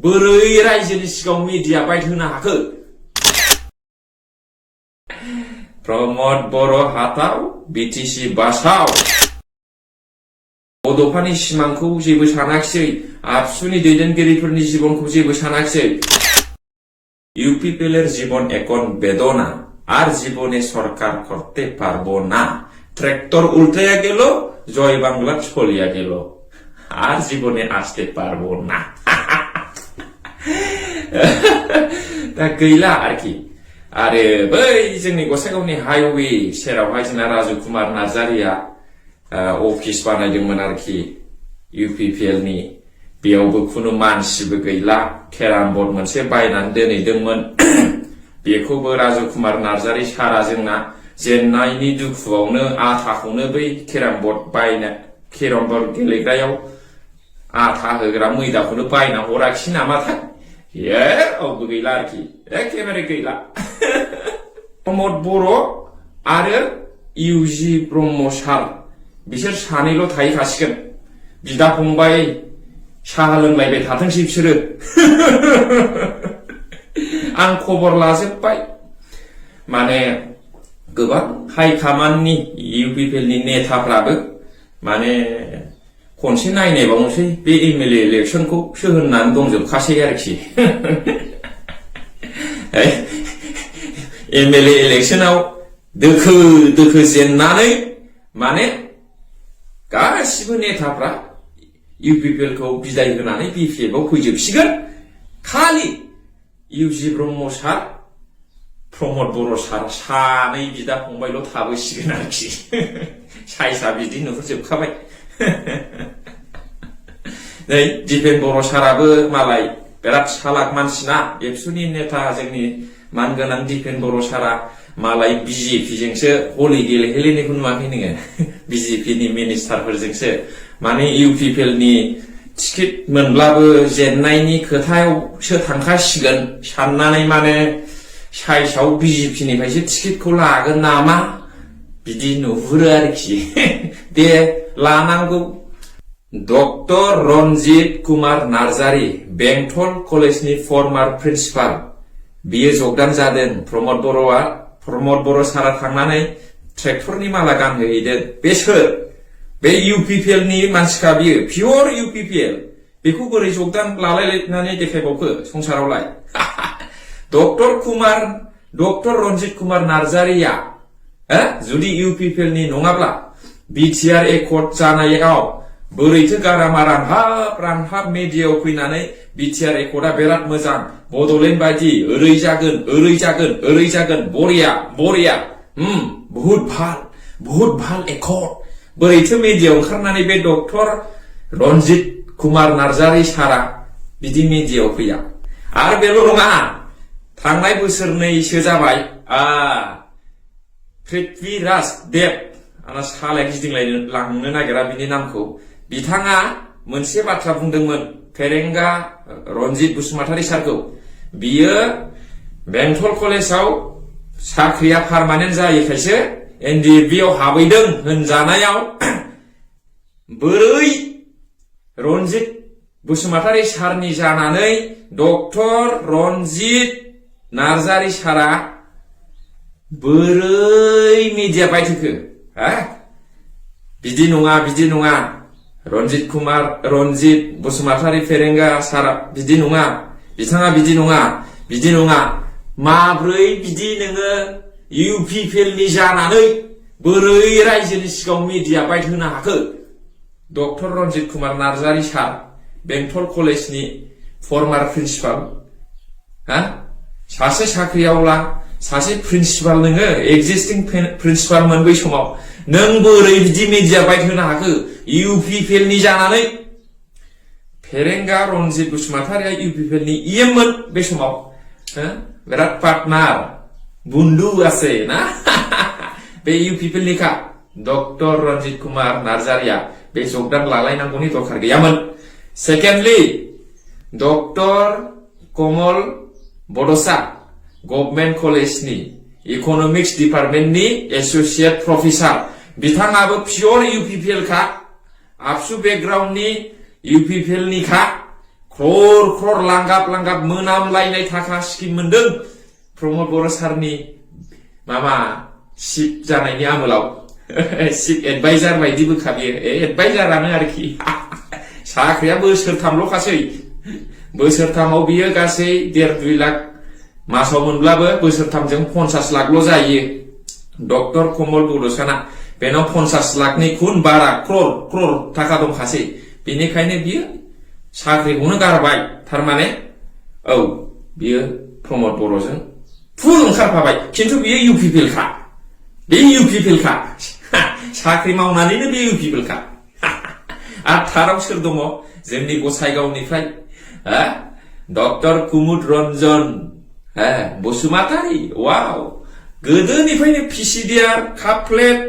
बोरै रायजोनि सिगाङाव मिडिया बाइट होनो हाखो? प्रमद बर' हाथाव बिटिसि बासाव बड'फानि सिमांखौ जेबो सानाखिसै, आबसुनि दैदेनगिरिफोरनि জীবনखौ जेबো সানাখসै। ইউপিপিএলের জীবন এখন বেদনা, আর জীবনে সরকার করতে পারবো না। ট্র্যাক্টর উল্টাইয়া গেল, জয় বাংলা চলিয়া গেল, আর জীবনে আসতে পারবো না। दा गैला आरोखि। आरो बै जोंनि गसाइगावनि हाइवे सेरावहाय जोंना राजु कुमार नार्जारिया अफिस बानायदोंमोन आरोखि इउपिपिएल नि। बेयावबो खुनु मानसिबो गैला, केराम बर्ड मोनसे बायनानै दोनहैदोंमोन। बेखौबो राजु कुमार नार्जारि सारा जोंना जेननायनि दुखुआवनो आथाखौनो बै केराम बर्ड गेलेग्रायाव आथा होग्रा मैदाखौनो बायना हराखिसै नामाथाय। रावबो गैला आरोखि, एखेबारे गैला। प्रमद बर' आरो इउजि ब्रह्म सार बिसोर सानैल' थाहैखासिगोन। बिदा फंबाय साहा लोंलायबाय थाथोंसै बिसोरो। आं खबर लाजोबबाय, माने गोबां हाइ कामान्डनि इउपिपिएलनि नेताफ्राबो माने खनसे नायनायबावनोसै बे एमएलए इलेक्सनखौसो होननानै दंजोबखासै आरोखि। एमएलए इलेक्सनाव दोखो दोखो जेननानै माने गासिबो नेताफ्रा इउपिपिएलखौ बिदाय होनानै बिपिएफआव फैजोबसिगोन। खालि इउजि ब्रह्म सार, प्रमद बर' सार सानै बिदा फंबायल' थाबोसिगोन आरोखि। साइसा बिदि नुहुरजोबखाबाय। नै दिपेन बर' साराबो मालाय बिराद सालाक मानसिना, एबसुनि नेता जोंनि मानगोनां दिपेन बर' सारा मालाय बिजेपिजोंसो हलि गेलेहैलायनायखौ नुवाखै नोङो? बिजेपिनि मिनिस्टारफोरजोंसो माने इउपिपिएलनि टिकेट मोनब्लाबो जेननायनि खोथायावसो थांखासिगोन साननानै माने साइसाव बिजेपिनिफ्रायसो टिकेटखौ लागोन नामा बिदि नुहुरो आरोखि। दे लानांगौ। डक्टर रन्जित कुमार नार्जारि, बेंटल कलेजनि फर्मार प्रिन्सिपाल, बियो जगदान जादों। प्रमद बर' सारा थांनानै ट्रेक्टरनि माला गानहोहैदों। बे सोर? बे इउपिपिएल नि मानसिखा बियो, पियर इउपिपिएल। बेखौ बोरै जगदान लालायनानै देखायबावखो संसारावलाय? डक्टर रन्जित कुमार नार्जारिया जुदि इउपिपिएल नि नङाब्ला बिटिआर एकर्ड जानायाव बोरैथो गारामा रानहाब मेडियायाव फैनानै बिटिआर एकर्डआ बिराद मोजां, बड'लेण्ड बायदि ओरै जागोन, बरिया, बहुत भाल एकर्ड, बोरैथो मेडियायाव ओंखारनानै बे डक्टर रन्जित कुमार नार्जारि सारा बिदि मेडियायाव फैया। आरो बेल' नङा, थांनाय बोसोरनैसो जाबाय पृथ्वीराज देब, आंना सालाया गिदिंलांनो नागिरा बिनि नामखौ, बिथाङा मोनसे बाथ्रा बुंदोंमोन फेरेंगा रन्जित बसुमतारी सारखौ। बियो बेंटल कलेजाव साख्रिया पारमानेन्ट जायैखायसो एनडिएफबि आव हाबैदों होनजानायाव बोरै रन्जित बसुमतारी सारनि जानानै डक्टर रन्जित नार्जारि सारा बोरै मिडिया बाइट होखो? बिदि नङा, रन्जित बसुमतारी फेरेंगा सारा बिदि नङा, बिथाङा बिदि नङा। माब्रै बिदि नोङो इउपिपिएल नि जानानै बोरै रायजोनि सिगाङाव मिडिया बाइट होनो हाखो? डक्टर रन्जित कुमार नार्जारि सार, बेंटल कलेजनि फर्मार प्रिन्सिपाल, सासे साख्रियावला, सासे प्रिन्सिपाल, नोङो एक्जिस्टिं प्रिन्सिपालमोन बै समाव, नों बोरै बिदि मिडिया बाइट होनो हाखो इउपिपिएल नि जानानै? फेरेंगा रन्जित बसुमतारीया इउपिपिएल नि इएममोन बे समाव, बिराद पार्टनार बुन्दु आसे ना। बे इउपिपिएल निखा डक्टर रन्जित कुमार नार्जारिया बे जगदान लालायनांगौनि दरखार गैयामोन। सेकेन्डलि, डक्टर कमल बड'सा गभर्नमेन्ट कलेजनि इकनमिक्स डिपार्टमेन्टनि एसोसिएट प्रफेसार, बिथाङाबो पियर इउपिपिएल खा, आबसु बेकग्राउन्डनि इउपिपिएल निखा, ख्रर लांगाब मोनामलायनाय थाखा स्किम मोनदों प्रमद बर' सारनि माबा चिफ जानायनि आमोलाव चिफ एडभाइजार बायदिबोखा बियो एडभाइजारानो आरोखि साख्रिया बोसोरथामल'खासै बोसोरथामाव बियो गासै 1.5-2 लाख मासाव मोनब्लाबो बोसोरथामजों 50 लाखल' जायो डक्टर कमल बड'साना बेनाव 50 लाखनि खुन बारा क्रर थाखा दंखासै बेनिखायनो बियो साख्रिखौनो गारबाय थारमाने औ बियो प्रमद बर'जों फुल ओंखारफाबाय खिन्थु बियो इउपिपिएलखा बे इउपिपिएलखा साख्रि मावनानैनो बे इउपिपिएलखा आरो थाराव सोर दङ जोंनि गसाइगावनिफ्राय डक्टर कुमुद रन्जन बसुमतारी वाव गोदोनिफ्रायनो पिसिडिआर काप प्लेट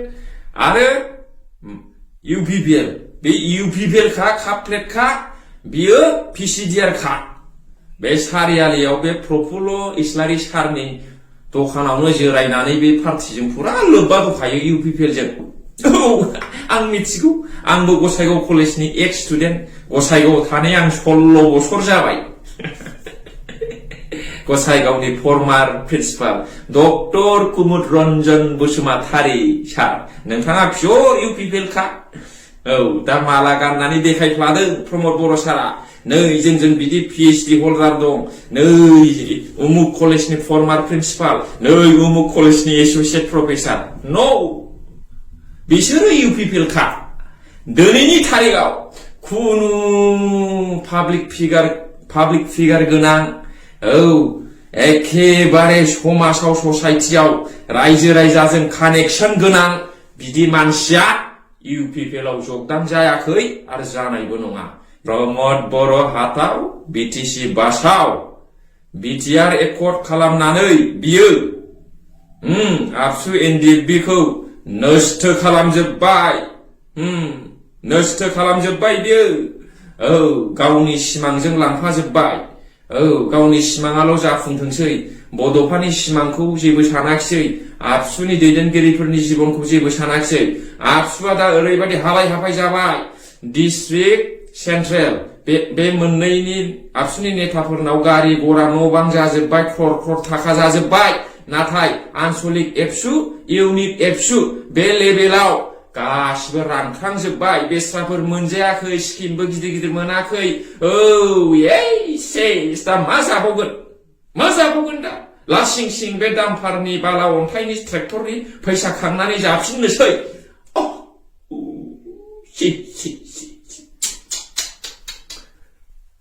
आरो इउपिपिएल बे इउपिपिएल खा काप प्लेट खा बियो पिसिडिआर खा बे सारियालियाव बे प्रफुल्ल इस्लारि सारनि दखानावनो जिरायनानै बे पार्टिजों फुरा लोब्बा दंखायो इउपिपिएलजों औ आं मिथिगौ आंबो गसाइगाव कलेजनि एक्स स्टुडेन्ट गसाइगाव थानाय आं 16 बोसोर जाबाय गसाइगावनि फर्मार प्रिन्सिपाल डक्टर कुमुद रन्जन बसुमतारी सार नोंथाङा पियर इउपिपिएल खा औ दा माला गाननानै देखायफ्लादों प्रमद बर' सारा नै जोंजों बिदि पिएइचडि हल्डार दं नै उमुक कलेजनि फर्मार प्रिन्सिपाल नै उमुक कलेजनि एसोसिएट प्रफेसार नो बिसोरो इउपिपिएल खा दिनैनि तारिखआव खुनु पाब्लिक फिगार गोनां औ एखेबारे समाजाव ससाइटियाव रायजो राजाजों कानेक्सन गोनां बिदि मानसिया इउपिपिएलआव जगदान जायाखै आरो जानायबो नङा प्रमद बर' हाताव बिटिसि बासाव बिटिआर एकर्ड खालामनानै बियो आबसु एनडिएफबिखौ नस्थ' खालामजोब्बाय बियो औ गावनि सिमांजों लांफाजोब्बाय औ गावनि सिमाङाल' जाफुंथोंसै बड'फानि सिमांखौ जेबो सानाखिसै आबसुनि दैदेनगिरिफोरनि जिबनखौ जेबो सानाखिसै आबसुआ दा ओरैबायदि हालाय हाफाय जाबाय डिस्ट्रिक्ट सेन्ट्रेल बे मोननैनि आबसुनि नेताफोरनाव गारि घोड़ा न' बां जाजोब्बाय क्रर थाखा जाजोब्बाय नाथाय आनसलिक एबसु इउनिट एबसु बे लेभेलाव गासिबो रानख्रांजोब्बाय बेस्राफोर मोनजायाखै स्किमबो गिदिर मोनाखै औ दा मा जाबावगोन दा लासिं बे दामफारनि बाला अन्थाइनि ट्रेक्टरनि फैसा खांनानै जाफिननोसै